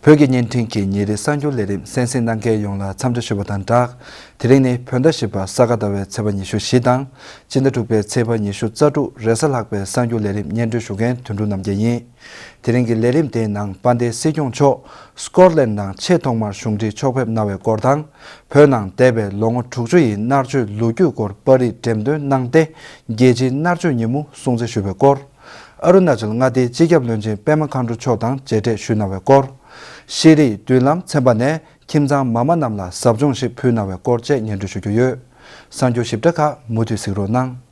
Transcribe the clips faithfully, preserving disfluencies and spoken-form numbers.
བོད་ཀྱི་བརྙན་འཕྲིན་གྱི་ཉིན་རེའི་གསར་འགྱུར་ལས་རིམ་གསན་གཟིགས་གནང་མཁན་ཡོངས་ལ་འཚམས་འདྲི་ཞུ་བ་དང་སྦྲགས། དེ་རིང་ནི་བོད་ཟླ་བཞི་པ་ས་ག་ཟླ་བའི་ཚེས་པ་ཉི་ཤུ་བཞི་དང་། སྤྱི་ཟླ་དྲུག་པའི་ཚེས་པ་ཉི་ཤུ་རྩ་དྲུག་རེས་གཟའ་ལྷག་པའི་གསར་འགྱུར་ལས་རིམ་སྙན་སྒྲོན་ཞུ་མཁན་དོན་གྲུབ་རྣམ་རྒྱལ་ཡིན། དེ་རིང་གི་ལས་རིམ་དེའི་ནང་དཔལ་ལྡན་སྲིད་སྐྱོང་མཆོག་སྐོཊ་ལན་ནང་ཆེས་ཐོག་མར་གཞུང་འབྲེལ་ཕྱོགས་ཕེབས་གནང་བའི་སྐོར་དང་། བོད་ནང་འདས་པའི་ལོ་ངོ་དྲུག་ཅུ་ཡི་མནར་གཅོད་ལོ་རྒྱུས་སྐོར་པར་རིས་འགྲེམས་སྟོན་གནང་སྟེ། རྒྱལ་སྤྱིའི་མནར་གཅོད་ཉིན་མོ་སྲུང་བརྩི་ཞུ་བའི་སྐོར། ཨ་རུ་ན་ཅལ་མངའ་སྡེའི་སྤྱི་ཁྱབ་བློན་ཆེན་པད་མ་མཁའ་འགྲོ་མཆོག་དང་མཇལ་འཕྲད་ཞུས་གནང་བའི་སྐོར། ཤེས་རིག་མདུན་ལམ་ཚན་པ་ནས་ཁྱིམ་ཚང་མ་མ་རྣམས་ལ་ཟབ་སྦྱོང་ཞིག་ཕུལ་གནང་བའི་སྐོར་བཅས་སྙན་སྒྲོན་ཞུ་རྒྱུ་ཡོད། གསར་འགྱུར་ཞིབ་ཕྲ་ཁག་མུ་མཐུད་གཟིགས་རོགས་གནང་།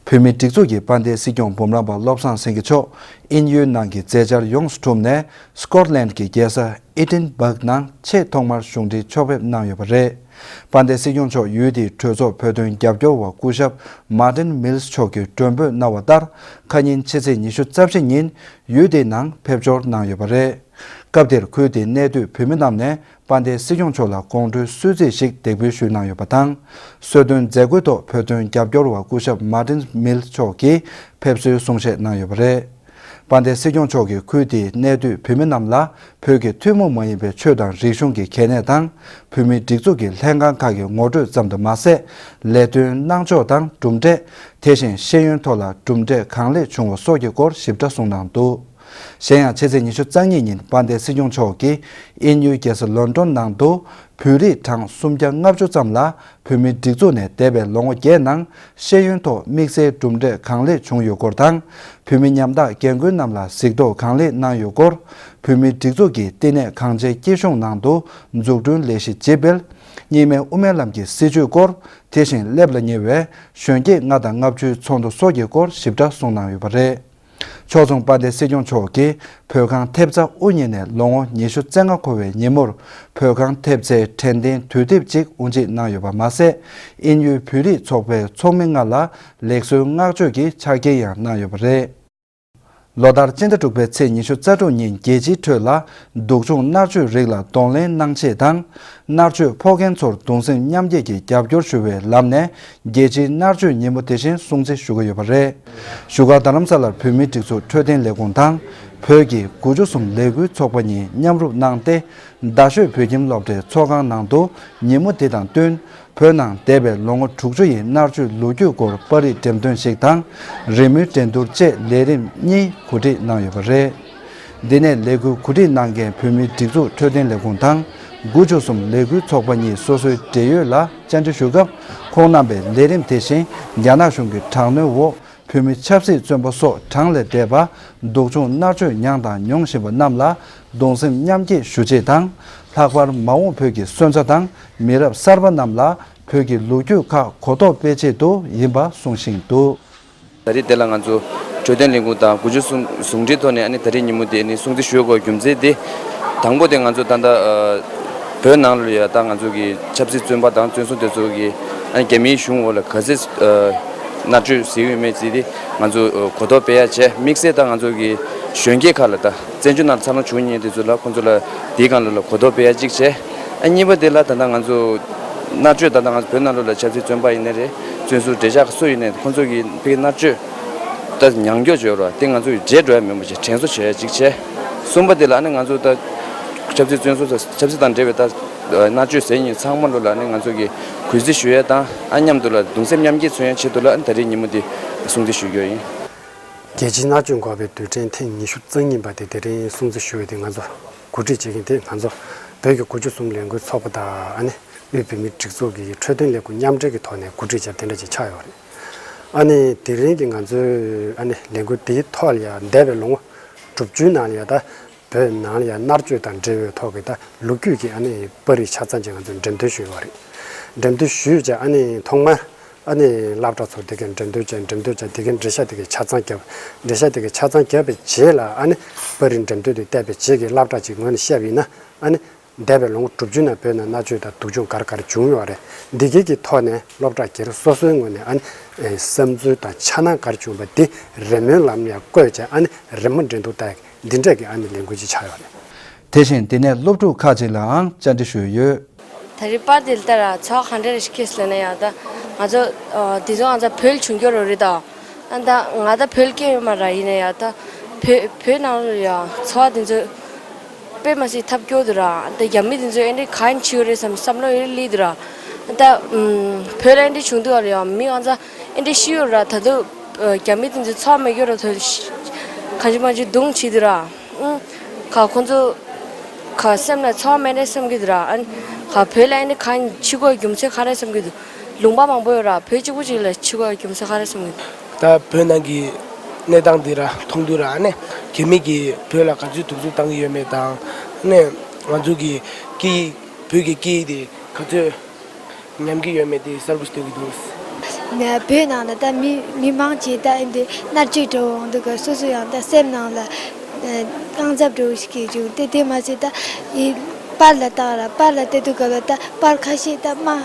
བོད་མིའི་སྒྲིག་འཛུགས་ཀྱི་དཔལ་ལྡན་སྲིད་སྐྱོང་འབུམ་རམས་པ་བློ་བཟང་སེང་གེ་མཆོག་དབྱིན་ཡུལ་ནང་གི་མཛད་འཆར་ཡོངས་སུ་གྲུབ་ནས། སྐོཊ་ལན་གྱི་རྒྱལ་ས་ཨེ་ཌིན་སྦག་ནང་ཆེས་ཐོག་མར་གཞུང་འབྲེལ་ཕྱོགས་ཕེབས་གནང་ཡོད་པ་རེད། དཔལ་ལྡན་སྲིད་སྐྱོང་མཆོག་ཡུལ་དེའི་གྲོས་ཚོགས་བོད་དོན་རྒྱབ་སྐྱོར་བ་སྐུ་ཞབས་མར་ཏིན་མིལ་མཆོག་གིས་མགྲོན་འབོད་གནང་བ་ལྟར། ཁ་ཉིན་ཕྱི་ཚེས་ཉི་ཤུ་རྩ་བཞི་ཉིན་ཡུལ་དེའི་ནང་ཕེབས་འབྱོར་གནང་ཡོད་པ་རེད། སྐབས་དེར་ཁུལ་དེའི་གནས་སྡོད་བོད་མི་རྣམས་ནས་དཔལ་ལྡན་སྲིད་སྐྱོང་མཆོག་ལ་དགོང་དྲོའི་གསོལ་ཚིགས་ཤིག་འདེགས་འབུལ་ཞུས་གནང་ཡོད་པ་དང་། གསོལ་སྟོན་མཛད་སྒོའི་ཐོག་བོད་དོན་རྒྱབ་སྐྱོར་བ་སྐུ་ཞབས་མར་ཏིན་མིལ་མཆོག་གིས་ཕེབས་བསུའི་གསུང་བཤད་གནང་ཡོད་པ་རེད། དཔལ་ལྡན་སྲིད་སྐྱོང་མཆོག་གིས་ཁུལ་དེའི་གནས་སྡོད་བོད་མི་རྣམས་ལ་བོད་ཀྱི་ཐུན་མོང་མ་ཡིན་པའི་ཆོས་དང་རིག་གཞུང་གི་གལ་གནད་དང་། བོད་མིའི་སྒྲིག་འཛུགས་ཀྱི་ལྷན་ཁང་ཁག་གི་ངོ་སྤྲོད་ཙམ་དུ་མ་ཟད། ལས་དོན་གནང་ཕྱོགས་དང་གྲུབ་འབྲས། དེ་བཞིན་ཤེས་ཡོན་ཐོག་ལ་གྲུབ་འབྲས་གང་ལེགས་བྱུང་བ་སོགས་ཀྱི་སྐོར་ཞིབ་ཕྲ་གསུངས་གནང་འདུག། གཞན་ཡང་ཕྱི་ཚེས་ཉི་ཤུ་རྩ་གཉིས་ཉིན་དཔལ་ལྡན་སྲིད་སྐྱོང་མཆོག་གིས་དབྱིན་ཡུལ་རྒྱལ་ས་ལོན་ཌོན་ནང་དུ། བོད་རིགས་གྲངས་སུམ་བརྒྱ་ལྔ་བཅུ་ཙམ་ལ་བོད་མིའི་སྒྲིག་འཛུགས་ནས་འདས་པའི་ལོ་ངོ་བརྒྱད་ནང་ཤེས་ཡོན་ཐོག་དམིགས་བསལ་གྲུབ་འབྲས་གང་ལེགས་བྱུང་ཡོད་སྐོར་དང་། བོད་མི་ཉམ་ཐག་རྒན་རྒོན་རྣམས་ལ་གཟིགས་རྟོག་གང་ལེགས་གནང་ཡོད་སྐོར། བོད་མིའི་སྒྲིག་འཛུགས་ཀྱིས་བསྟི་གནས་གངས་ཅན་སྐྱིད་གཤོངས་ནང་དུ་འཛུགས་སྐྲུན་ལས་གཞི་ཇི་སྤེལ། གཉིས་སྨན་དབུ་མའི་ལམ་གྱི་སྲིད་བྱུས་སྐོར། དེ་བཞིན་སླེབས་ལ་ཉེ་བའི་གཞོན་སྐྱེས་ལྔ་དང་ལྔ་བཅུའི་ཚོགས་འདུ་སོགས་ཀྱི་སྐོར་ཞིབ་ཕྲ་གསུངས་གནང་ཡོད་པ་རེད། ཕྱོགས་མཚུངས་དཔལ་ལྡན་སྲིད་སྐྱོང་མཆོག་གིས་བོད་ཁང་ཐེབས་རྩ་དབུ་བརྙེས་ནས་ལོ་ངོ་ཉི་ཤུ་རྩ་ལྔ་འཁོར་བའི་ཉིན་མོར། བོད་ཁང་ཐེབས་རྩའི་དྲན་རྟེན་དུས་དེབ་ཅིག་དབུ་འབྱེད་གནང་ཡོད་པ་མ་ཟད། དབྱིན་ཡུལ་བོད་རིགས་ཚོགས་པའི་ཚོགས་མི་ལྔ་ལ་ལེགས་གསོའི་བསྔགས་བརྗོད་ཀྱི་ཕྱག་འཁྱེར་ཡང་གནང་ཡོད་པ་རེད། ལོ་ལྟར་སྤྱི་ཟླ་དྲུག་པའི་ཚེས་ཉི་ཤུ་རྩ་དྲུག་ཉིན་རྒྱལ་སྤྱིའི་ཁྲོད་ལ་སྡུག་སྦྱོང་མནར་གཅོད་རིགས་ལ་གདོང་ལེན་གནང་ཆེད་དང་། མནར་གཅོད་ཕོག་མཁན་ཚོར་གདུང་སེམས་མཉམ་སྐྱེད་ཀྱི་རྒྱབ་སྐྱོར་ཞུ་བའི་ལམ་ནས། རྒྱལ་སྤྱིའི་མནར་གཅོད་ཉིན་མོ་དེ་བཞིན་སྲུང་བརྩི་ཞུ་གི་ཡོད་པ་རེད། བཞུགས་སྒར་རྡ་རམ་ས་ལར་བོད་མིའི་སྒྲིག་འཛུགས་འཕྲོད་བསྟེན་ལས་ཁུངས་དང་། བོད་ཀྱི་དགུ་བཅུ་གསུམ་ལས་འགུལ་ཚོགས་པ་གཉིས་མཉམ་རུབ་གནང་སྟེ། རྡ་ཤོད་བོད་ཁྱིམ་སློབ་གྲྭའི་ཚོགས་ཁང་ནང་དུ་ཉིན་མོ་འདི་དང་བསྟུན། བོད་ནང་འདས་པའི་ལོ་ངོ་དྲུག་ཅུ་ཡི་མནར་གཅོད་ལོ་རྒྱུས་སྐོར་པར་རིས་འགྲེམས་སྟོན་ཞིག་དང་། རི་མོའི་འགྲན་བསྡུར་བཅས་ལས་རིམ་གཉིས་གོ་སྒྲིག་གནང་ཡོད་པ་རེད། འདི་ནས་ལས་འགུལ་གོ་སྒྲིག་གནང་མཁན་བོད་མིའི་སྒྲིག་འཛུགས་འཕྲོད་བསྟེན་ལས་ཁུངས་དང་། དགུ་བཅུ་གསུམ་ལས་འགུལ་ཚོགས་པ་གཉིས་སོ་སོའི་འབྲེལ་ཡོད་ལ་བཅར་འདྲི་ཞུ་སྐབས། ཁོང་རྣམ་པས་ལས་རིམ་དེ་བཞིན་རྒྱ་ནག་གཞུང་གི་དྲག་གནོན་འོག་བོད་མི་ཆབ་སྲིད་བཙོན་པ་སོགས་གྲངས་ལས་འདས་པ་སྡུག་སྦྱོང་མནར་གཅོད་མྱངས་དང་མྱོང་བཞིན་པ་རྣམས་ལ་གདུང་སེམས་མཉམ་སྐྱེད་ཞུ་ཆེད་དང་། ལྷག་པར་མ་འོངས་བོད་ཀྱི་སོན་རྩ་དང་མི་རབས་གསར་པ་རྣམས་ལ་བོད་ཀྱི་ལོ་རྒྱུས་ཁག་གོ་རྟོགས་སྤེལ་ཆེད་དུ་ཡིན་པ་གསུང་བཞིན་འདུག། ད་རེས་དེ་ལ་ང་ཚོ་འཕྲོད་བསྟེན་ལས་ཁུངས་དང་དགུ་བཅུ་གསུམ་ཟུང་འབྲེལ་ཐོག་ནས་ཨ་ནི་ད་རེས་ཉིན་མོ་དེ་ཨ་ནི་སྲུང་བརྩི་ཞུ་དགོས་རྒྱུ་མཚན་དེ། དང་པོ་དེ་ང་ཚོ་ད་ལྟ་ཨ་བོད་ནང་ལ་ཡ་ད་ང་ཚོ་གི་ཆབ་སྲིད་བཙོན་པ་དང་བཙོན་སྲུང་དེ་ཚོ་གི་ཨ་ནི་རྒྱ་མིའི་གཞུང་འོག་ལ་ག་ཚད་ཨ་མནར་གཅོད་བཟོས་ཡོད་མེད་ཅིག་དེ་ང་ཚོ་ཨ་གོ་རྟོགས་སྤེལ་ཡ་བྱས། དམིགས་བསལ་ད་ང་ཚོ་གི་གཞོན་སྐྱེས་ཁག་ལ་ད་བཙན་བྱོལ་ནང་འཚར་ལོངས་བྱུང་མཁན་དེ་ཚོ་ལ་ཁོང་ཚོ་ལ་དེའི་སྒང་ལ་ལ་གོ་རྟོགས་སྤེལ་ཡ་གཅིག་བྱས། ཨ་གཉིས་པ་དེ་ལ་ད་ལྟ་ང་ཚོ་མནར་གཅོད་ད་ལྟ་ང་ཚོ་བོད་ནང་ལོགས་ལ་ཆབ་སྲིད་བཙོན་པ་ཡིན་ནའི་རེད། བཙོན་ཟུར་འབྲེལ་ཆགས་སུ་ཡིན་ནའི་ཁོང་ཚོ་གི་ཕ་གི་མནར་གཅོད་ད་མྱངས་མགྱོགས་བྱོས་རོགས་དེ་ང་ཚོ་ཡི་བརྗེད་འགྲོ་ཡ་མེད་པ་ཅིག་དྲན་གསོ་བྱེད་ཡ་གཅིག་བྱས། གསུམ་པ་དེ་ལ་ཨ་ནི་ང་ཚོ་ད་ཆབ་སྲིད་བཙོན་ཟུར་ཆབ་སྲིད་དང་འབྲེལ་བའི་ད་མནར་གཅོད་ཟེར་མཁན་ཚང་མ་ལོ་ལ་ཨ་ནི་ང་ཚོ་གི་གུས་བརྩི་ཞུ་ཡ་དང་ཨ་མཉམ་དུ་ལ་གདུང་སེམས་མཉམ་སྐྱེད་མཚོན་ཡ་ཆེད་དུ་ལ་ཨ་ནི་ད་རེས་ཉིན་མོ་འདི་སྲུང་བརྩི་ཞུ་རྒྱུ་ཡིན། རྒྱལ་སྤྱིའི་མནར་གཅོད་འགོག་པའི་དུས་དྲན་ཐེངས་ཉི་ཤུ་རྩ་གཉིས་པ་དེ་དེ་རིང་སྲུང་བརྩི་ཞུ་ཡ་དེ་ང་ཚོ་གོ་སྒྲིག་བྱེད་མཁན་དེ་ང་ཚོ་བོད་ཀྱི་དགུ་བཅུ་གསུམ་ལས་འགུལ་ཚོགས་པ་དང་ཨ་ནི། དབུས་བོད་མིའི་སྒྲིག་འཛུགས་ཀྱི་འཕྲོད་བསྟེན་ལས་ཁུངས་མཉམ་འབྲེལ་གྱི་ཐོག་ནས་གོ་སྒྲིག་བྱས་དེ་འདྲ་ཅིག་ཆགས་ཡོད་རེད། ཨ་ནི་དེ་རིང་གི་ང་ཚོའི་ཨ་ནི་ལས་འགུལ་དེའི་ཐོག་ལ་ཡང་འདས་པའི་ལོ་ངོ་དྲུག་ཅུའི་ནང་ལ་ཡང་ད་བོད་ནང་ལ་ཡང་མནར་གཅོད་དང་འབྲེལ་བའི་ཐོག་གི་ད་ལོ་རྒྱུས་ཀྱི་ཨ་ནི་པར་རིས་ཆ་ཚང་ཅིག་ང་ཚོས་འགྲེམས་སྟོན་ཞུས་ཡོད་རེད། འགྲེམས་སྟོན་ཞུས་བྱས་ཨ་ནི་ཐོག་མར་ཨ་ནི་སློབ་གྲྭ་ཚོ་དེ་གའི་འགྲེམས་སྟོན་བྱས། འགྲེམས་སྟོན་བྱས་དེ་གའི་འགྲེལ་བཤད་དེ་གའི་ཆ་ཚང་བརྒྱབ། འགྲེལ་བཤད་དེ་གའི་ཆ་ཚང་བརྒྱབ་པའི་རྗེས་ལ་ཨ་ནི་པར་རིས་འགྲེམས་སྟོན་དེ་བལྟས་པའི་རྗེས་ཀྱི་སློབ་གྲྭ་ཅིག་ངོས་ནས་བཤད་པ་ཡིན་ན་ཨ་ནི། འདས་པའི་ལོ་ངོ་དྲུག་ཅུ་ནང་བོད་ནང་མནར་གཅོད་དང་སྡུག་སྦྱོང་ག་རེ་ག་རེ་བྱུང་ཡོད་རེད། འདི་གའི་གི་ཐོག་ནས་སློབ་གྲྭ་སྒེར་སོ་སོའི་ངོས་ནས་ཨ་ནི་བསམ་ཚུལ་དང་འཆར་སྣང་ག་རེ་བྱུང་བ་འདི་རེ་སྨོན་ལམ་ཡང་བཀོད་བྱས་ཨ་ནི་རི་མོ་འགྲན་བསྡུར་ལྟ་ཡག་འདི་འདྲས་ཀྱི་ཨ་ནི་ལས་འགུལ་ཅིག་ཆགས་ཡོད་རེད། དེ་བཞིན་འདི་ནས་སློབ་ཕྲུག་ཁག་ཅིག་ལའང་བཅར་འདྲི་ཞུས་ཡོད། ད་རེས་པར་འདི་ལྟར་ཚོགས་གང་འདྲ་རེ་ཞིག་ཁེས་ལེན་ན་ཡང་ད་ང་ཚོ་འདི་ཚོ་ང་ཚོ་བོད་ལ་བྱུང་རྒྱུ་རོ་རེད་ད། ཨ་ད་ང་ད་བོད་སྐད་ཡོད་མ་ར་ཡིན་ན་ཡང་ད་ བོད་བོད་ནང་ལ་ཡང་འཚོ་བ་དེ་ཚོ་དཔེ་མ་སྲིད་ཐབས་སྐྱོ་འདུག་ར། ད་རྒྱ་མི་དེ་ཚོས་ཨེ་འདྲས་ག་ཡིན་བྱེད་ཀྱི་རེད་བསམ་བསམ་བློ་ཡོད་རེ་སླེབས་འདུག་ར། ད་ཨུམ་བོད་ལ་ཨེ་འདྲས་བྱུང་དུས་ཨ་ལ་ཡང་མི་ང་ཚོ་ཨེ་འདྲས་ཤི་ཡོད་ར། ད་དུང་ཨ་རྒྱ་མི་དེ་ཚོས་འཚོ་བ་མེད་སྐྱོ་ར་ཐོན་གང་ཅི་མང་ཅི་རྡུང་བྱེད་འདུག་ར། ཨུམ་ག་ཁོང་ཚོ་ག་སེམས་ལ་འཚོ་བ་མེད་རེད་བསམ་གྱི་འདུག་ར། ཨ་ནི་ག་བོད་ལ་ཨེ་འདྲས་ག་ཡིན་བྱེད་དགོས་རྒྱུ་མཚན་ག་རེ་བསམ་གྱི་འདུག་ལུང་པ་མང་པོ་ཡོད་ར། བོད་གཅིག་པུ་གཅིག་ལ་ཕྱི་གོ་རྒྱུ་མཚན་ག་རེ་གསུང་གི་འདུག་ད་བོད་ནང་གི་གནས་སྟངས་འདི་ར་མཐོང་དུས་ར་ཨ་ནི་རྒྱ་མི་གིས་བོད་ལ་ག་ཚོད་གདུག་རྩུབ་བཏང་གི་ཡོད་མེད་དང་། ཨ་ནི་ང་ཚོ་གི་སྐད་ཡིག་བོད་ཀྱི་སྐད་ཡིག་དེ་ག་ཚོད་ཉམས་ཀྱི་ཡོད་མེད་དེ་གསལ་པོ་སྟོན་གྱི་འདུག་ང་བོད་ནང་ལ་ད་མི་མི་མང་ཆེ་ད་ཨེ་འདི་མནར་གཅོད་འགྲོ་འོང་འདུག་ག་སོ་སོ་ཡང་ད་སེམས་ནང་ལ་ཨ་དཀའ་ཚེགས་འགྲོ་ཞིག་གི་བྱུང་སྟེ། དེ་མ་ཚད་ད་ཨི་པར་ལ་བལྟ་ར། པར་ལ་བལྟ་དུས་སྐབས་ལ་ད་པར་ཁ་ཤས་ད་དམའ་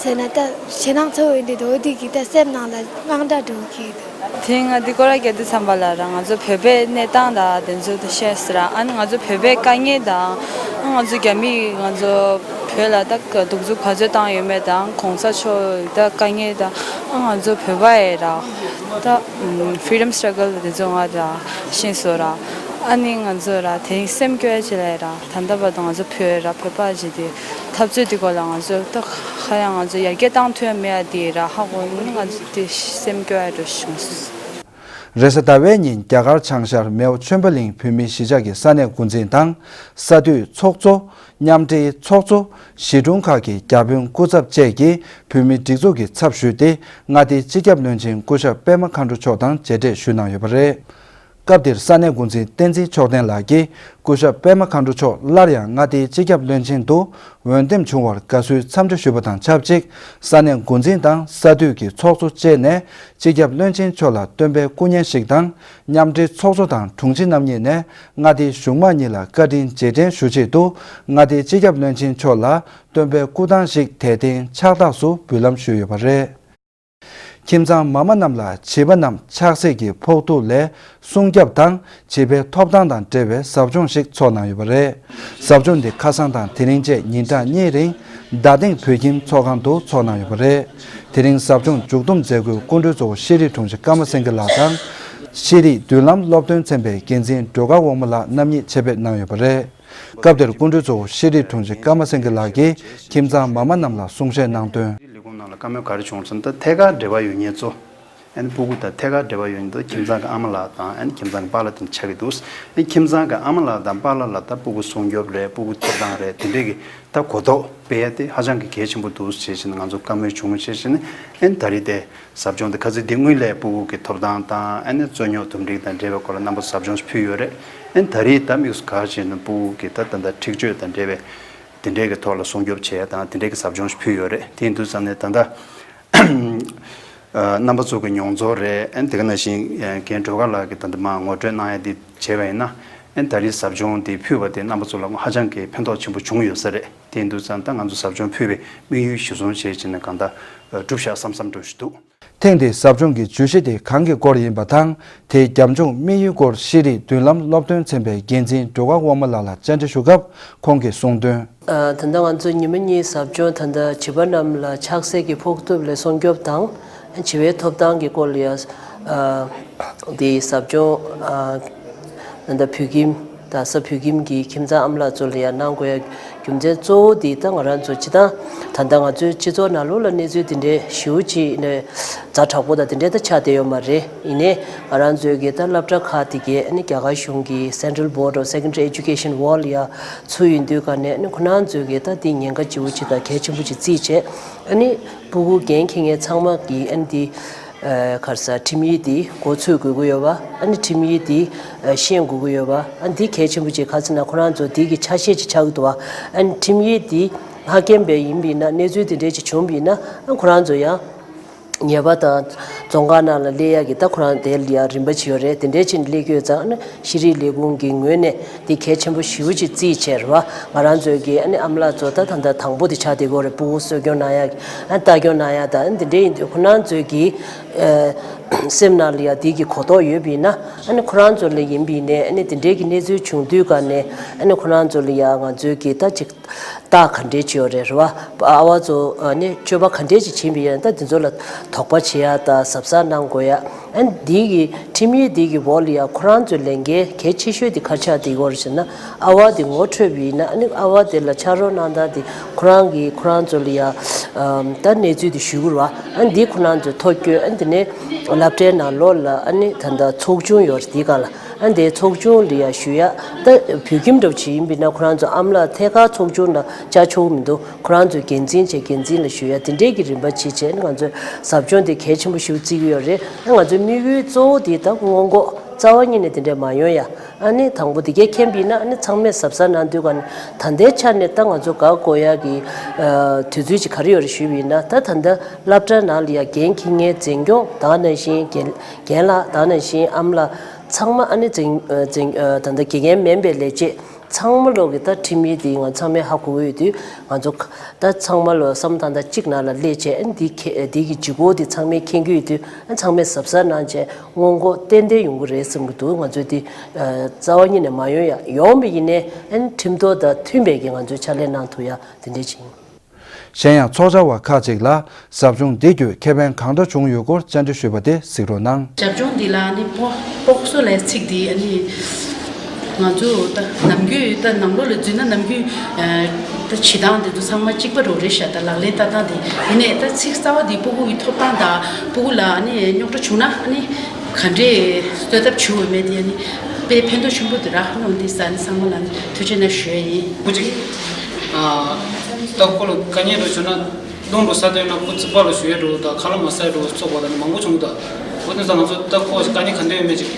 ཟེར་ན་ད་ཞེད་སྣང་ཚ་བོ་ཡིན་དུས་དོ་དེ་གི་ད་སེམས་ནང་ལ་དངངས་སྐྲག་འགྲོ་གི་འདུག་དེ་ང་འདི་སྐོར་ལ་རྒྱག་དུས་ཙམ་པ་ལ་ར་ང་ཚོ་བོད་པའི་གནས་སྟངས་དང་དེ་ཚོ་ད་བཤད་ཟེར་ར། ཨ་ནི་ང་ཚོ་བོད་པའི་དཀའ་ངལ་དང་ང་ཚོ་རྒྱ་མིས་ང་ཚོ་བོད་ལ་ད་གདུག་རྩུབ་ག་ཚོད་བཏང་ཡོད་མེད་དང་གོང་ས་མཆོག་ད་དཀའ་ངལ་དང་ཨ་ང་ཚོ་བོད་པ་ཡི་ར་ད་ཕི་རི་ཌམ་སི་ཊྲག་གལ་དེ་ཚོ་ང་ར་ཤེས་སོང་ར། ཨ་ནི་ང་ཚོ་ར་དེ་རིང་སེམས་སྐྱོ་ཡ་ཅིག་ལ་ཡ་ར། ད་ལྟ་བར་དུ་ང་ཚོ་བོད་ར་བོད་པ་ཅིག་དེ་འཐབ་རྩོད་དེ་སྐོར་ལ་ང་ཚོ་ད་ཧ་ཡང་ང་ཚོ་ཡར་རྒྱས་བཏང་ཐུབ་ཡ་མེད་ཡ་དེ་ར་ཧ་གོ་ནི་ང་ཚོ་དེ་སེམས་སྐྱོ་ཡ་འགྲོ་བྱུང་སོང་། རེས་གཟའ་ཟླ་བའི་ཉིན་རྒྱ་གར་བྱང་ཤར་མེའོ་ཆོས་འཕེལ་གླིང་བོད་མིའི་གཞིས་ཆགས་ཀྱི་ས་གནས་འགོ་འཛིན་དང་ས་འཐུས་ཚོགས་གཙོ། མཉམ་འབྲེལ་ཚོགས་གཙོ། གཞིས་གྲོང་ཁག་གི་བརྒྱ་དཔོན་སྐུ་ཚབ་བཅས་ཀྱིས་བོད་མིའི་སྒྲིག་འཛུགས་ཀྱི་ཚབ་ཞུས་ཏེ་མངའ་སྡེའི་སྤྱི་ཁྱབ་བློན་ཆེན་སྐུ་ཞབས་པད་མ་མཁའ་འགྲོ་མཆོག་དང་མཇལ་འཕྲད་ཞུས་གནང་ཡོད་པ་རེད། སྐབས་དེར་ས་གནས་འགོ་འཛིན་བསྟན་འཛིན་མཆོག་ལྡན་ལགས་ཀྱིས་སྐུ་ཞབས་པད་མ་མཁའ་འགྲོ་མཆོག་སླར་ཡང་མངའ་སྡེའི་སྤྱི་ཁྱབ་བློན་ཆེན་དུ་འོས་འདེམས་བྱུང་བར་དགའ་བསུའི་འཚམས་འདྲི་ཞུས་པ་དང་ཆབས་ཅིག་ས་གནས་འགོ་འཛིན་དང་ས་འཐུས་ཀྱི་ཚོགས་གཙོ་བཅས་ནས་སྤྱི་ཁྱབ་བློན་ཆེན་མཆོག་ལ་སྟོན་པའི་སྐུ་བརྙན་ཞིག་དང་། མཉམ་འབྲེལ་ཚོགས་གཙོ་དང་དྲུང་ཆེ་རྣམ་གཉིས་ནས་མངའ་སྡེའི་གཞུང་མང་གཉིས་ལ་བཀའ་དྲིན་རྗེས་དྲན་ཞུ་ཆེད་དུ་མངའ་སྡེའི་སྤྱི་ཁྱབ་བློན་ཆེན་མཆོག་ལ་སྟོན་པའི་སྐུ་ཐང་ཞིག་དད་རྟེན་ཕྱག་རྟགས་སུ་འབུལ་ལམ་ཞུས་ཡོད་པ་རེད། ཁྱིམ་ཚང་མ་མ་རྣམས་ལ་བྱིས་པ་རྣམས་ཆགས་སྲེད་ཀྱི་ཕོག་ཐུག་ལས་སྲུང་སྐྱོབ་དང་བྱིས་པའི་ཐོབ་ཐང་དང་འབྲེལ་བའི་ཟབ་སྦྱོང་ཞིག་ཚོགས་གནང་ཡོད་པ་རེད། ཟབ་སྦྱོང་འདི་ཁ་སང་དང་དེ་རིང་བཅས་ཉིན་གྲངས་གཉིས་རིང་རྡ་སྟེང་བོད་ཁྱིམ་ཚོགས་ཁང་དུ་ཚོགས་གནང་ཡོད་པ་རེད། དེ་རིང་ཟབ་སྦྱོང་མཇུག་བསྡོམས་མཛད་སྒོའི་སྐུ་མགྲོན་གཙོ་བོ་ཤེས་རིག་དྲུང་ཆེ་ཀརྨ་སེང་གེ་ལགས་དང་། ཤེས་རིག་མདུན་ལམ་སློབ་སྟོན་ཚན་པའི་འགན་འཛིན་སྒྲོལ་དཀར་དབང་མོ་ལགས་རྣམ་གཉིས་ཆེད་ཕེབས་གནང་ཡོད་པ་རེད། སྐབས་དེར་སྐུ་མགྲོན་གཙོ་བོ་ཤེས་རིག་དྲུང་ཆེ་ཀརྨ་སེང་གེ་ལགས་ཀྱིས་ཁྱིམ་ཚང་མ་མ་རྣམས་ལ་གསུང་བཤད་གནང་དོན། ལས་ཁུངས་ནང་ལ་བཀའ་མོལ་ག་རེ་བྱུང་ཟེར་ན། ད་ཐད་ཀར་འབྲེལ་བ་ཡོད་མཁན་ཚོ། ཨ་ནི་སྤུ་གུ་དང་ཐད་ཀར་འབྲེལ་བ་ཡོད་མཁན་ཚོ་ཁྱིམ་ཚང་གི་ཨ་མ་ལགས་དང་ཨ་ནི་ཁྱིམ་ཚང་གི་པཱ་ལགས་དེ་ཆགས་ཀྱི་འདུག་ཨ་ནི་ཁྱིམ་ཚང་གི་ཨ་མ་ལགས་དང་པཱ་ལགས་ལ་ད་སྤུ་གུ་སྲུང་སྐྱོབ་རེད། སྤུ་གུ་ཐོབ་ཐང་རེད། དེ་འདྲས་ཀྱི་ད་གོ་རྟོགས་སྤེལ་ཡ་དེ་ཧ་ཅང་གི་གལ་ཆེན་པོ་འདུག་ཅེས་བྱས་ནས་ང་ཚོ་བཀའ་མོལ་བྱུང་ཞེས་བྱས་ནས། ཨ་ནི་ད་རེས་དེ་ཟབ་སྦྱོང་དེ་ཁ་སང་འདི་སྔོན་ལ་སྤུ་གུ་གི་ཐོབ་ཐང་དང་ཨ་ནི་རྩོད་རྙོག་འདུམ་འགྲིག་དང་འབྲེལ་བའི་སྐོར་ལ་རྣམ་པ་ཚོ་ཟབ་སྦྱོང་ཞིག་ཕུལ་ཡོད་རེད། ཨ་ནི་ད་རེས་ད་དམིགས་སུ་བཀར་བྱས་ནས་སྤུ་གུ་གི་ད་ད་ལྟ་འཁྲིག་སྤྱོད་དང་འབྲེལ་བའི་དེ་འདྲའི་གི་ཐོག་ལ་སྲུང་སྐྱོབ་བྱེད་ཡ་དང་དེ་འདྲའི་གི་ཟབ་སྦྱོང་ཞིག་ཕུལ་ཡོད་རེད། དེ་ཡིན་དུས་ཙང་ནས་ད་ལྟ་རྣམ་པ་ཚོ་གི་མྱོང་ཚོར་རེད། ཨ་ནི་དེ་ག་ནང་བཞིན་རྒན་སྒྲོལ་དཀར་ལགས་ཀྱིས་ད་ལྟ་མར་ངོ་སྤྲོད་གནང་ཡ་དེ་བྱས་པ་ཡིན་ན། ཨ་ནི་ད་རེས་ཟབ་སྦྱོང་དེ་ཕུལ་བ་དེ་རྣམ་པ་ཚོ་ལ་ཧ་ཅང་གི་ཕན་ཐོགས་ཆེན་པོ་བྱུང་ཡོད་ས་རེད། དེ་ཡིན་དུས་ཙང་ད་ང་ཚོ་ཟབ་སྦྱོང་ཕུལ་བའི་དམིགས་ཡུལ་གཞིར་བཟུང་བྱས་བྱས་ནས་གང་ལྟར་གྲུབ་བཞག་བསམ་བསམ་འདྲ་ཞིག་འདུག་ཐེངས་འདིའི་ཟབ་སྦྱོང་གི་བརྗོད་གཞི་དེ་གང་གི་སྐོར་ཡིན་པ་དང་། དེའི་རྒྱབ་ལྗོངས་དམིགས་ཡུལ་སྐོར་ཤེས་རིག་མདུན་ལམ་སློབ་སྟོན་ཚན་པའི་འགན་འཛིན་སྒྲོལ་དཀར་དབང་མོ་ལགས་ལ་བཅར་འདྲི་ཞུ་སྐབས་ཁོང་གིས་གསུངས་དོན། ད་ལྟ་ང་ཚོ་ཉི་མ་གཉིས་ཟབ་སྦྱོང་ད་ལྟ་བྱིས་པ་རྣམས་ལ་ཆགས་སྲེད་ཀྱི་ཕོག་ཐུག་ལས་སྲུང་སྐྱོབ་དང་བྱིས་པའི་ཐོབ་ཐང་གི་སྐོར་ལ་ཡང་འདི་ཟབ་སྦྱོང་ད་ལྟ་བོད་ཁྱིམ་རྡ་ས་བོད་ཁྱིམ་གྱི་ཁྱིམ་ཚང་ཨ་མ་ལགས་ཚོ་ལ་ཡང་གནང་དགོས་ཡ་རྒྱུ་མཚན་གཙོ་བོ་འདི་ད་ང་རང་ཚོ་སྤྱིར་བཏང་ད་ལྟ་ང་ཚོའི་སྤྱི་ཚོགས་ནང་ལོགས་ལ་གནས་ཚུལ་འདི་འདྲའི་ཞེ་པོ་ཅིག་ནས་ཛ་དྲག་པོ་དང་འདི་འདྲའི་ད་ཆགས་བསྡད་ཡོད་མ་རེད། ཡིན་ནའི་ང་རང་ཚོའི་གི་ད་སློབ་གྲྭ་ཁག་དེ་གའི་ཨ་ནི་རྒྱ་གར་གཞུང་གི་Central Board of Secondary Education བོ་ལ་ཡ་ཚུད་ཡོད་དུས་ག་ནས་ཨ་ནི་ཁོ་རང་ཚོའི་གི་ད་འདི་ཉེན་ཁ་ལྕི་པོ་ཅིག་དང་གལ་ཆེན་པོ་ཅིག་བརྩིས་བྱས། ཨ་ནི་སྤུ་གུ་འགན་འཁྱེར་མཁན་ཚང་མ་གི་ཨ་ནི་འདི་ག་རེ་ཟ་ཁྲིམས་ཡིག་འདི་མགོ་ཚོད་དགོས་ཀྱི་ཡོད་པ། ཨ་ནི་ཁྲིམས་ཡིག་འདི་ཤེས་དགོས་ཀྱི་ཡོད་པ། ཨ་ནི་འདི་གལ་ཆེན་པོ་ཅིག་ག་ཚོད་ན་ཁོ་རང་ཚོ་འདི་གི་ཆ་ཤས་ཅིག་ཆགས་ཀྱི་འདུག་བ། ཨ་ནི་ཁྲིམས་ཡིག་འདི་ཧ་གན་པའི་ཡིན་པ་ཡིན་ན་གནས་ཚུལ་འདི་འདྲའི་ཅིག་བྱུང་བ་ཡིན་ན་ཨ་ཁོ་རང་ཚོ་ཡང་ཉེས་པ་དང་རྫོང་ཁག་ནང་ལ་སླེབས་ཡག་གི་ད་ཁོ་རང་དེ་ལ་ཡང་རིམ་པ་ཅིག་ཡོད་རེད། དེ་འདྲའི་ཅིག་སླེབས་ཀྱི་ཡོད་ཙང་ཨ་ནི་ཤེས་རིག་ལས་ཁུངས་ཀྱི་ངོས་ནས་འདི་གལ་ཆེན་པོ་ཞེ་པོ་ཅིག་བརྩིས་བྱས་རེད་བ། ང་རང་ཚོའི་གི་ཨ་ནི་ཨ་མ་ལགས་ཚོ་ད་ད་ལྟ་དང་པོ་དེ་ཆགས་བསྡད་ཀྱི་ཡོད་རེད། སྤུ་གུ་གསོ་སྐྱོང་གནང་ཡག་གི་ཨ་ནི་ལྟ་སྐྱོང་གནང་ཡག་ད་ཨ་ནི་འདི་འདྲའི་ཡིན་དུས་ཁོ་རང་ཚོའི་གི་ཨ་སེམས་ནང་ལ་ཡང་འདི་གི་གོ་རྟོགས་ཡོད་པ་ཡིན་ན་ཨ་ནི་ཁོ་རང་ཚོ་ལ་ཡིན་པ་ཡིན་ནའི་ཨ་ནི་འདི་འདྲའི་གི་གནས་ཚུལ་བྱུང་དུས་ག་ནས་ཨ་ནི་ཁོ་རང་ཚོ་ལ་ཡང་ང་ཚོའི་གི་ད་ཅིག་རྟགས་ག་འདྲས་ཅིག་ཡོད་རེད་རེད་བ། ཨ་བ་ཚོ་ཨ་ནི་སྤྱོད་པ་ག་འདྲས་ཅིག་བྱེད་པ་ཡིན་ན་ད་འདི་ཚོ་ལ་དོགས་པ་བྱེད་ཡ་ད་གཟབ་ ཟབ་གནང་དགོས་ཡ། ཨ་ནི་འདི་གི་ཁྲིམས་ཡིག་འདི་གི་འོག་ལ་ཡ་ཁོ་རང་ཚོའི་ལས་འགན་གལ་ཆེ་ཤོས་དེ་ག་རེ་ཆགས་བསྡད་ཡོད་རེད་ཟེར་ན། ཨ་བ་དེ་ངོ་འཕྲོད་པ་ཡིན་ན། ཨ་ནི་ཨ་བ་དེ་ལ་ཕྱག་རོགས་གནང་སྟངས་དེ་ཁོ་རང་གིས་ཁོ་རང་ཚོ་ལ་ཡ་ཨམ་ད་གནས་ཚུལ་དེ་ཞུ་དགོས་རེད་བ། ཨ་ནི་འདི་ཁོ་རང་ཚོས་ཐོ་བསྐྱོན། ཨ་ནི་དེ་ནས་སློབ་གྲྭའི་ནང་ལོགས་ལ་ཨ་ནི་ད་ལྟ་ཚོགས་ཆུང་ཡོད་རེད། དེའི་སྒང་ལ་ཨ་ནི་དེ་ཚོགས་ཆུང་ལ་ཡ་ཞུ་ཡ། ད་བོད་ཁྱིམ་འདྲ་པོ་ཅིག་ཡིན་པ་ཡིན་ན་ཁོ་རང་ཚོ་ཨ་མ་ལགས་ཐད་ཀར་ཚོགས་ཆུང་ལ་བཅར་ཆོག་གི་མི་འདུག་ཁོ་རང་ཚོས་འགན་འཛིན་བྱས་འགན་འཛིན་ལ་ཞུ་ཡ། དེ་འདྲའི་གི་རིམ་པ་བྱས་བྱས་ནས་ང་ཚོས་ཟབ་སྦྱོང་དེ་གལ་ཆེན་པོ་ཞིག་བརྩི་གི་ཡོད་རེད། ཨ་ང་ཚོའི་དམིགས་ཡུལ་གཙོ་བོ་དེ་ད་སྔོན་འགོག་རྩ་བ་ཉིད་ནས་དེ་འདྲས་མ་ཡོང་ཡ། ཨ་ནི་དང་པོ་དེ་གས་མཁྱེན་པ་ཡིན་ན། ཨ་ནི་ཚང་མས་གཟབ་གཟབ་གནང་དུས་ག་ནས་ད་ལྟའི་ཆ་ནས་ད་ང་ཚོ་ག་དགོས་ཡ་གི་ཨ་དུས་ཚོད་ཅིག་ག་རེ་ཡོད་རེད་ཞུས་པ་ཡིན་ན། ད་ད་ལྟ་སློབ་གྲྭ་ནང་ལ་ཡ་འགན་འཁྱེར་མཁན་འཛིན་སྐྱོང་དང་ནང་བཞིན་རྒན་རྒན་ལགས་དང་ནང་བཞིན་ཨ་མ་ལགས་ཚང་མ། ཨ་ནི་འཛིན་ཨ་འཛིན་ཨ་ད་ལྟ་དགེ་རྒན་མིན་པའི་ལས་བྱེད་ཚང་མ་ལོག་གི་ད་ཁྲིམས་ཡིག་འདི་ང་ཚང་མས་ཧ་གོ་གི་ཡོད་དུས། ང་ཚོ་ད་ཚང་མ་ལོག་བསམ་བློ་ཏག་ཏག་གཅིག་ནང་ལ་སླེབས་བྱས། ཨ་ནི་འདི་ཁེ་འདི་གི་ལྗིད་ཁོག་འདི་ཚང་མས་མཁྱེན་གྱི་ཡོད་དུས། ཨ་ནི་ཚང་མས་གཟབ་གཟབ་གནང་བྱས་སྔོན་འགོག་ཏན་ཏན་ཡོང་གི་རེད་བསམ་གྱི་འདུག་ང་ཚོས་འདི་ཨ་རྩ་བ་ཉིད་ནས་མ་ཡོང་ཡ། ཡོང་བ་ཡིན་ནའི་ཨ་ནི་ཁྲིམས་ཐོག་དང་མཐུན་པའི་གི་ང་ཚོས་ཕྱག་ལས་གནང་ཐུབ་ཡ་དེ་འདྲས་ཅིག་ཡིན། གཞན་ཡང་ཚོགས་བཅར་བ་ཁག་ཅིག་ལ་ཟབ་སྦྱོང་འདི་བརྒྱུད་ཁེ་ཕན་གང་འདྲ་བྱུང་ཡོད་སྐོར་བཅར་འདྲི་ཞུས་པ་དེ་གཟིགས་རོགས་གནང་། ཟབ་སྦྱོང་འདི་ལ་ནི་སྤོ་སྤོག་གསོ་ལ་ཚིག་འདི་ཨ་ནི་ང་ཚོ་ད་ནམ་རྒྱུན་ད་ནང་ལོགས་ལ་འཛུལ་ན་ནམ་རྒྱུན་ཨ་ད་བྱེད་སྟངས་འདི་ཚོ་ཚང་མ་གཅིག་པ་རང་རེད་ཤག་ད་ལག་ལེན་བསྟར་སྟངས་འདི། ཡིན་ནའི་ད་ཚིག་གསར་བ་འདི་སྤུ་གུ་གི་ཐོབ་ཐང་དང་སྤུ་གུ་ལ་ཨ་ནི་རྙོག་དྲ་བྱུང་ན་ཨ་ནི་ག་འདྲས་གསོ་ཐབས་བྱུང་ཡོད་མེད་དེ་ཨ་ནི་དཔེ་ཕན་ཐོགས་ཆེན་པོ་འདུག་ར། ཨ་ནི་འོ་འདི་ས་ནི་ཚང་མ་ལ་ནི་ཐུགས་རྗེ་གནང་ཞུ་ཡ་ཡིན། སྤུ་གུ་གཅིག་ཨ་ད་ཁོ་ལ་དཀའ་ངལ་འདྲ་བྱུང་ན། རླུང་འགྲོ་ས་དོན་ན་ཁོ་རྩིག་པ་ལ་ཞུ་ཡ་འགྲོ་དང་། ཁ་ལག་མ་ཟ་ཡ་འགྲོ་ཚོགས་པ་དང་མང་པོ་བྱུང་། ད་འོ་དེ་ཚོ་ང་ཚོ་ད་ཁོ་དཀའ་ངལ་ག་འདྲ་ཡོད་མེད་ཅིག་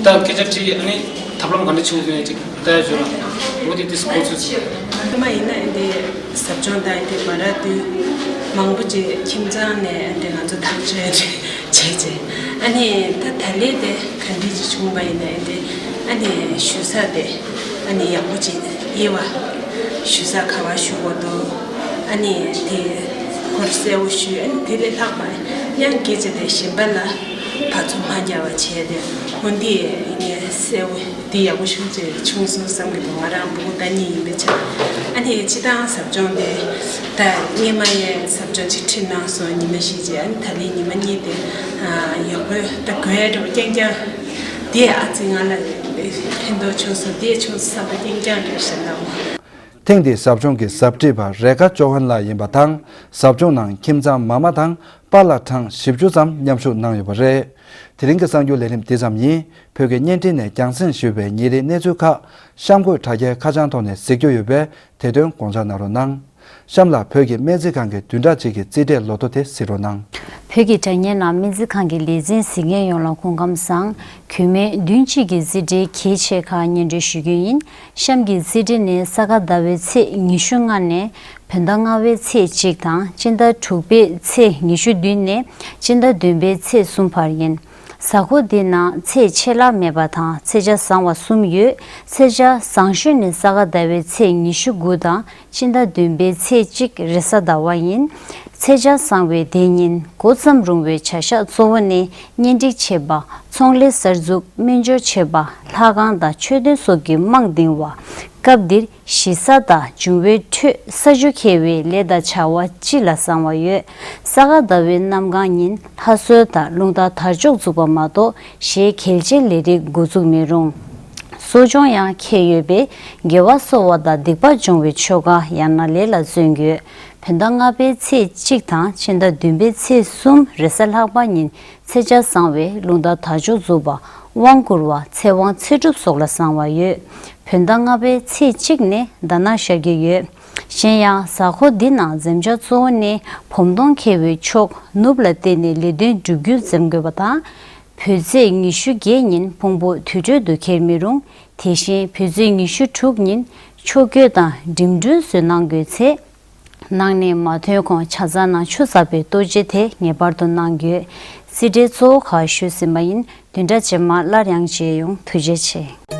ད་སྐད་ཆ་དྲིས། ཨ་ནི་ཐབས་ལམ་ག་འདྲ་བྱེད་དགོས་མེད་ཅིག་ལྟ་ཡ་བྱོས་ལ། འོ་དེ་དེ་སྐོར་ཚོད་ཚོད། སྔོན་མ་ཡིན་ན་འདི་ཟབ་སྦྱོང་དང་འདི་མ་རག་དུས་མང་པོ་ཅིག་ཁྱིམ་ཚང་ནས་འདི་ང་ཚོ་ཐག་གཅོད་བྱས་བྱས། ཨ་ནི་ད་ད་ལན་དེ་ག་འདྲ་ཅིག་བྱུང་བ་ཡིན་ན་འདི་ཨ་ནི་ཞུ་ས་དེ་ཨ་ནི་ཡག་པོ་ཅིག་དབྱེ་བ། ཞུ་ས་ག་བ་ཞུ་དགོས་འདུག་ཨ་ནི་དེ་ཁོར་གསལ་བོ་ཞུས། ཨ་ནི་དེ་ལས་ལྷག་པ་ཡང་སྐད་ཆ་དེ་གཞན་པ་ལ་བ་ཚོ་མ་རྒྱག་པ་བྱས་ཏེ། འོ་འདི་ངས་གསལ་བོ་འདི་ཡག་པོ་ཞེ་པོ་ཅིག་བྱུང་སོང་བསམ་གྱི་འདུག་ང་རང་སྤུ་གུ་ཟླ་གཉིས་ཡིན་པའི་ཆ། ཨ་ནི་སྤྱིར་བཏང་ཟབ་སྦྱོང་དེ་ད་སྔོན་མ་ཡང་ཟབ་སྦྱོང་ཅིག་ཁྲིད་གནང་སོང་། ཉི་མ་བཞི་ཅིག་ཨ་ནི་ད་ལན་ཉི་མ་གཉིས་དེ་ཡག་པོ་ད་དགོས་འགྲོ་རྐྱང་རྐྱང་དེ་ཨ་ཙི་ང་ལ་ཕན་ཐོགས་བྱུང་སོང་། དེ་བྱུང་སོང་བསམ་པ་རྐྱང་རྐྱང་རེད་ཤག་ལགས། ཐེངས་འདིའི་ཟབ་སྦྱོང་གི་ཟབ་ཁྲིད་པ་རེ་ཁ་ཅོ་ཧན་ལགས་ཡིན་པ་དང་། ཟབ་སྦྱོང་ནང་ཁྱིམ་ཚང་མ་མ་དང་པཱ་ལགས་གྲངས་བཞི་བཅུ་ཙམ་མཉམ་ཞུགས་གནང་ཡོད་པ་རེད། དེ་རིང་གི་གསར་འགྱུར་ལས་རིམ་འདི་ཙམ་ཡིན། བོད་ཀྱི་བརྙན་འཕྲིན་ནས་རྒྱང་སྲིང་ཞུས་པའི་ཉིན་རེའི་གནས་ཚུལ་ཁག་གཤམ་འཁོད་དྲ་རྒྱའི་ཁ་བྱང་ཐོག་ནས་གཟིགས་རྒྱུ་ཡོད་པས། དེ་དོན་དགོངས་འཇགས་གནང་རོགས་གནང་། གཤམ་ལ་བོད་ཀྱི་སྨན་རྩིས་ཁང་གི་བདུན་ཕྲག་གཅིག་གི་རྩིས་འབྲས་ལོ་ཐོ་དེ་གཟིགས་རོགས་གནང་། བོད་ཀྱི་དྲ་བརྙན་ནང་སྨན་རྩིས་ཁང་གི་ལས་འཛིན་གཟིགས་མཁན་ཡོངས་ལ་སྐུ་ཁམས་བཟང་། གུས་མོས་བདུན་གཅིག་གི་རྩིས་འབྲས་གལ་ཆེ་ཁག་སྙན་སྒྲོན་ཞུ་རྒྱུ་ཡིན། གཤམ་གྱི་རྩིས་འབྲས་ནི་ས་ག་ཟླ་བའི་ཚེས་ཉི་ཤུ་ལྔ་ནས་བོད་ཟླ་ལྔ་པའི་ཚེས་གཅིག་དང་། སྤྱི་ཟླ་དྲུག་པའི་ཚེས་ཉི་ཤུ་བདུན་ནས་སྤྱི་ཟླ་བདུན་པའི་ཚེས་གསུམ་བར་ཡིན། གཟའ་འཁོར་འདི་ནང་ཚེས་ཆད་ལྷག་མེད་པ་དང་ཚེས་ཆ་བཟང་བ་གསུམ་ཡོད། ཚེས་ཆ་བཟང་ཤོས་ནི་ས་ག་ཟླ་བའི་ཚེས་ཉི་ཤུ་དགུ་དང་། སྤྱི་ཟླ་བདུན་པའི་ཚེས་གཅིག་རེས་གཟའ་ཟླ་བ་ཡིན། ཚེས་ཆ་བཟང་བའི་དེ་ཉིན་འགོ་བརྩམས་རུང་བའི་བྱ་གཞག་གཙོ་བོ་ནི་གཉེན་སྒྲིག་བྱེད་པ། ཚོང་ལས་གསར་འཛུགས། སྨན་སྦྱོར་བྱེད་པ། ལྷ་ཁང་དང་མཆོད་རྟེན་སོགས་ཀྱི་རྨང་འདིང་བ། སྐབས་འདིར་ཞི་ས་དང་འབྱུང་བའི་ཁྲོད་ས་ཆུ་འཁྱེར་བའི་ལས་དང་བྱ་བ་སྤྱི་ལ་བཟང་བ་ཡོད། ས་ག་ཟླ་བའི་གནམ་གང་ཉིན་ལྷ་གསོལ་དང་རླུང་རྟ་དར་ལྕོག་འཛུགས་པ་མ་གཏོགས་གཞན་གལ་ཆེའི་ལས་རིགས་འགོ་འཛུགས་མི་རུང་། གསོ་སྦྱོང་ཡང་འཁེལ་ཡོད་པས་དགེ་བ་གསོ་བ་དང་སྡིག་པ་སྦྱོང་བའི་ཆོ་ག་ཡང་ན་ལས་ལ་བརྩོན་དགོས། བོད་ཟླ་ལྔ་པའི་ཚེས་གཅིག་དང་ཕྱི་ཟླ་བདུན་པའི་ཚེས་གསུམ་རེས་གཟའ་ལྷག་པ་ཉིན་ཚེས་ཆ་བཟང་བས་རླུང་རྟ་དར་ལྕོག་འཛུགས་པ། དབང་བསྐུར་བ། ཚེ་དབང་ཚེ་སྒྲུབ་སོགས་ལ་བཟང་བ་ཡོད། བོད་ཟླ་ལྔ་པའི་ཚེས་གཅིག་ནས་ཟླ་ནག་ཤར་གྱི་ཡོད། གཞན་ཡང་གཟའ་འཁོར་འདི་ནང་འཛེམ་བྱ་གཙོ་བོ་ནི་བུམ་སྟོང་འཁེལ་བའི་ཕྱོགས་ནུབ་ལ་བལྟས་ནས་ལས་དོན་བསྒྲུབ་རྒྱུ་འཛེམ་དགོས་པ་དང་། བོད་ཚེས་ཉི་ཤུ་བརྒྱད་ཉིན་ཕུང་པོ་དུར་ཁྲོད་དུ་འཁྱེར་མི་རུང་། དེ་བཞིན་བོད་ཚེས་ཉི་ཤུ་དྲུག་ཉིན་ཕྱོགས་བསྐྱོད་དང་འགྲིམ་འགྲུལ་བཟོས་གནང་དགོས་ཚེ། ནང་ནས་མ་ཐོན་གོང་ཆ་ཚང་ནང་ཆུ་ཟགས་པའི་གཏོར་བཅོས་དེ་ངེས་པར་དུ་གནང་དགོས། རྩིས་འབྲས་གཙོ་བོ་ཁག་ཞུས་ཟིན་པ་ཡིན། བདུན་ཕྲག་རྗེས་མ་སླར་ཡང་མཇལ་ཡོང་། ཐུགས་རྗེ་ཆེ།